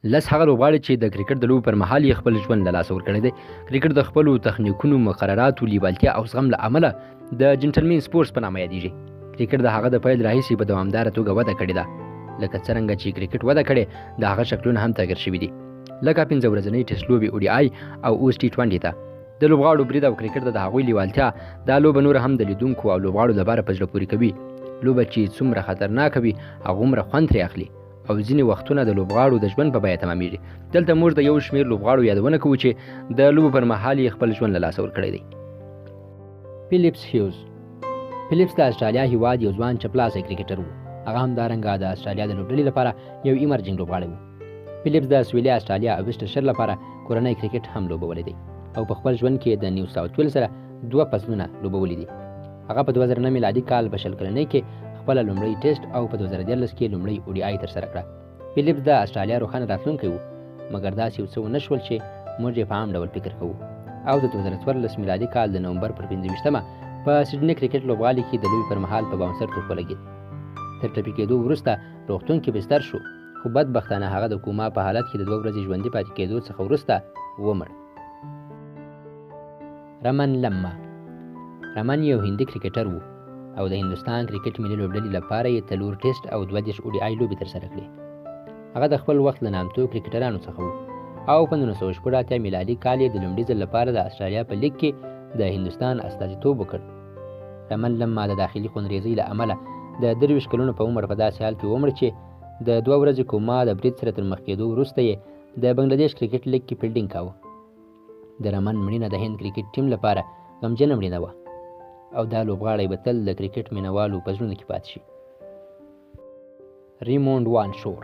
لس هغه لوبغاړي چې د کرکټ د لوبو پر مهال یې خپل ژوند له لاسه ورکړی دی. کرکټ د خپلو تخنیکونو، مقرراتو، لیوالتیا او زغم له امله د جنټلمین سپورټس په نامه یادیږي. کرکټ د هغه د پیل راهیسې په دوامداره توګه وده کړې ده. لکه څرنګه چې کرکټ وده کړې، د هغه شکلونه هم تغیر شوي دي، لکه 5 ورځنۍ ټیسټ لوبې ODI او اوس T20 ته. د لوبغاړو برید او کرکټ ته د هغوی لیوالتیا دا لوبه نوره هم د لیدونکو او لوبغاړو لپاره په زړه پورې کوي. لوبه چې څومره خطرناکه وي، هغومره خوند ترې اخلي او ځینې وختونه د لوبغاړو د ژوند په بیه تمامیږي. دلته موږ د یو شمېر لوبغاړو یادونه کوو چې د لوبو پر مهال یې خپل ژوند له لاسه ورکړی دی. فیلیپس هیوز. فیلیپس د اسټرالیا هیواد یو ځوان چپلاسی کرکټر و. هغه همدارنګه د اسټرالیا د لوبډلې لپاره یو emerging لوبغاړی و. فیلیپس د سویلي اسټرالیا او ویسټرشر لپاره کورنی کرکټ هم لوبولی دی او په خپل ژوند کې د نیو ساوت ویل سره 2 فصلونه لوبولي دي. هغه په 2009 میلادي کال په 20 کلنۍ کې خپله لومړۍ ټیسټ او په 2013 کې لومړۍ ODI ترسره کړه. فیلیپس د اسټرالیا روښانه راتلونکی و، مګر داسې یو څه ونه شول چې موږ یې په عام ډول فکر کوو. او د 2014 میلادي کال د نومبر پر 25مه په سیډني کرکټ لوبغالي کې د لوبې پر مهال په باونسر توپ ولګېد. تر ټپي کېدو وروسته روغتون کې بستر شو، خو بدبختانه هغه د کوما په حالت کې د 2 ورځې ژوندي پاتې کېدو څخه وروسته ومړ. رمن لما. رمن یو هندي کرکټر و او د هندوستان کرکټ ملي لوبډلې لپاره یې 4 ټیسټ او 32 ODI لوبې ترسره کړې. هغه د خپل وخت له نامتو کرکټرانو څخه و او په 1986 میلادي کال یې د لومړي ځل لپاره د اسټرالیا په لیګ کې د هندوستان استازیتوب وکړ. رمن لما د داخلي خونریزۍ له امله د 23 کلونو په عمر په داسې حال کې ومړ چې د 2 ورځې کوما د برید سره تر مخ کېدو وروسته یې د بنګلادیش کرکټ لیګ کې فیلډینګ کاوه. د رمن مړینه د هند کرکټ ټیم لپاره غمجنه مړینه وه او دا لوبغاړی به تل د کرکټ مینهوالو په زړونو کې پاتې شي. ریمونډ وان شور.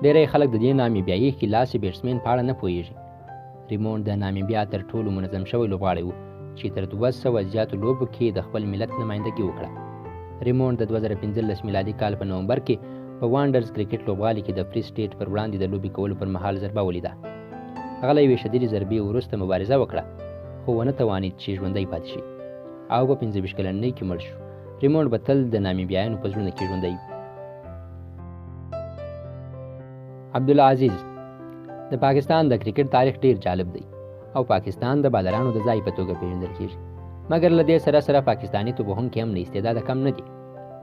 ډېری خلک د دې نامیبیایي ښي بیټسمین په اړه نه پوهیږي. ریمونډ د نامیبیا تر ټولو منظم شوی لوبغاړی و چې تر 200 زیاتو لوبو کې د خپل ملت نمایندګي وکړه. ریمونډ د 2015 میلادي کال په نومبر کې په وانډرز کرکټ لوبغالي کې د فري سټیټ پر وړاندې د لوبې کولو پر مهال ضربه ولیده. هغه له یوې شدیدې ضربې وروسته مبارزه وکړه، خو ونه توانید چې ژوندی پاتې شي او په 25 کلنۍ کې مړ شو. ریمونډ به تل د نامیبیایانو په زړونو کې ژوندی وي. عبدالعزیز. د پاکستان د کرکټ تاریخ ډیر جالب دی او پاکستان د بالرانو د ځای په توګه پیژندل کیږي، مګر له دې سره سره پاکستاني توپوهونکي هم له استعداده کم نه دي.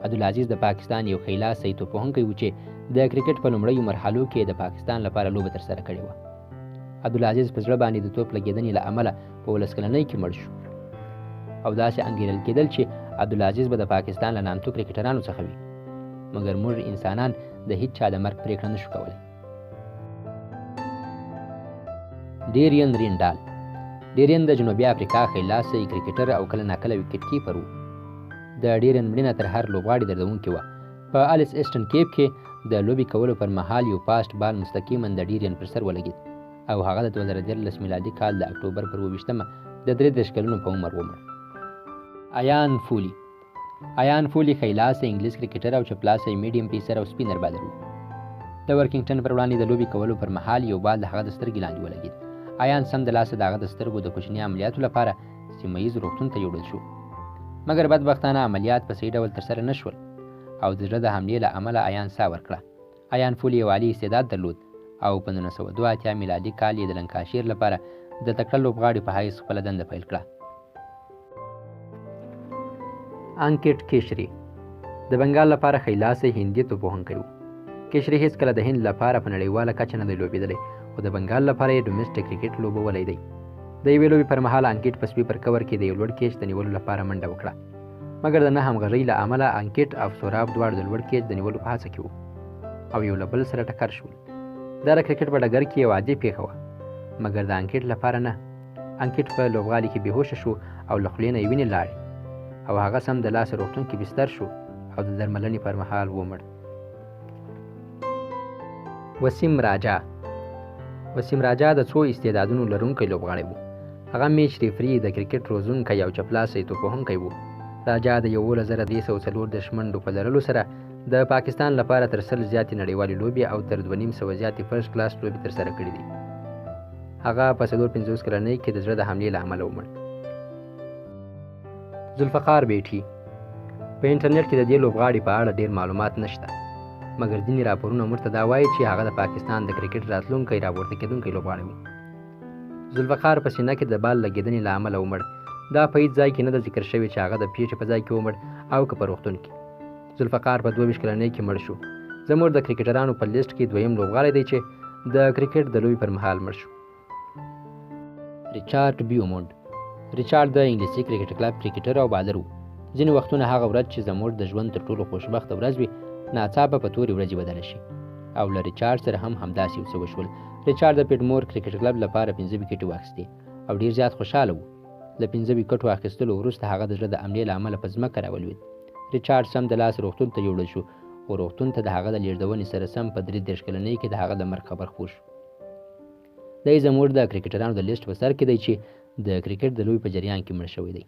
عبدالعزیز د پاکستان یو ښی لاسی توپوهونکی و چې د کرکټ په لومړیو مرحلو کې د پاکستان لپاره لوبه ترسره کړې وه. عبدالعزیز په زړه باندې د توپ لګېدنې له امله په 19 کلنۍ کې مړ شو او داسې انګېرل کېدل چې عبدالعزیز به د پاکستان له نامتو کرکټرانو څخه وي، مګر موږ انسانان د هیچا د مرګ پرېکړه نشو کولی. ډیرین رینډال. ډیرین د جنوبي افریقا ښی لاسی کرکټر او کله ناکله wicket keeper و. د ډیرین مړینه تر هر لوبغاړي دردونکې وه. په الیس ایسټن کیپ کې د لوبې کولو پر مهال یو fast ball مستقیما د ډیرین پر سر ولګېد او هغه د 2013 میلادي کال د اکټوبر پر 27مه د 33 کلونو په عمر ومړ. ایان فولي. ایان فولي ښی لاسی انګلیس کرکټر او چپ لاسی medium pacer او spinner bowler و. د ورکینګټن پر وړاندې د لوبې کولو پر مهال یو بال د هغه د سترګې لاندې ولګېد. ایان سمدلاسه د هغه د سترګو د کوچني عملیاتو لپاره سیمه ییز روغتون ته یوړل شو، مګر بدبختانه عملیات په صحیح ډول ترسره نه شول او د زړه د حملې له امله ایان ساه ورکړه. ایان فولي یو عالي استعداد درلود او په 1982 میلادي کال یې د لنکاشیر لپاره د تکړه لوبغاړي په حیث خپله دنده پیل کړه. انکټ کیشري د بنګال لپاره ښی لاسی هندي توپوهونکی و. کیشري هیڅکله د هند لپاره په نړیواله کچه نه دی لوبېدلی، خو د بنګال لپاره یې domestic کرکټ لوبولی دی. د یوې لوبې پر مهال انکټ په sweeper cover کې د یو لوړ کیچ د نیولو لپاره منډه وکړه، مګر د نه همغږۍ له امله انکټ او سوراب دواړه د لوړ کیچ د نیولو په هڅه کې وو او یو له بل سره ټکر شول. دا د کرکټ په ډګر کې یو عادي پېښه وه، مګر د انکټ لپاره نه. انکټ په لوبغالي کې بېهوښه شو او له خولې نه یې وینې لاړې او هغه سمدلاسه روغتون کې بستر شو او د درملنې پر مهال ومړ. وسیم راجا. وسیم راجا د څو استعدادونو لرونکی لوبغاړی و. هغه match referee، د کرکټ روزونکی او چپلاسی توپوهونکی و. راجا د 11334 منډو په لرلو سره د پاکستان لپاره تر 100 زیاتې نړیوالې لوبې او تر 250 زیاتې first class لوبې ترسره کړې دي. هغه په 54 کلنۍ کې د زړه د حملې له امله ومړ. ذوالفقار بیټي. په انټرنیټ کې د دې لوبغاړي په اړه ډېر معلومات نشته، مګر ځینې راپورونه موږ ته دا وایي چې هغه د پاکستان د کرکټ راتلونکی راپورته کېدونکی لوبغاړی و. ذوالفقار په سینه کې د بال لګېدنې له امله ومړ. دا په هیڅ ځای کې نه ده ذکر شوې چې هغه د پیښې په ځای کې ومړ او که په روغتون کې. ذوالفقار په 22 کلنۍ کې مړ شو. زموږ د کرکټرانو په لیست کې دویم لوبغاړی دی چې د کرکټ د لوبې پر مهال مړ شو. ریچارډ بیومونډ. ریچارډ د انګلیسي کرکټ کلب کرکټر او بالر و. ځینې وختونه هغه ورځ چې زموږ د ژوند تر ټولو خوشبخته ورځ وي، ناڅاپه په تورې ورځې بدله شي. او له ریچارډ سره هم همداسې یو څه وشول. ریچارډ د پیډمور کرکټ کلب لپاره 5 ویکټې واخیستې او ډیر زیات خوشحاله و. له 5 ویکټو اخیستلو وروسته هغه د زړه د حملې له امله په ځمکه راولوېد. ریچارډ سمدلاسه روغتون ته یوړل شو، خو روغتون ته د هغه د لیږدونې سره سم په 33 کلنۍ کې د هغه د مرګ خبر خپور شو. دی زموږ د کرکټرانو د لیست په سر کې دی چې د کرکټ د لوبې په جریان کې مړ شوی دی.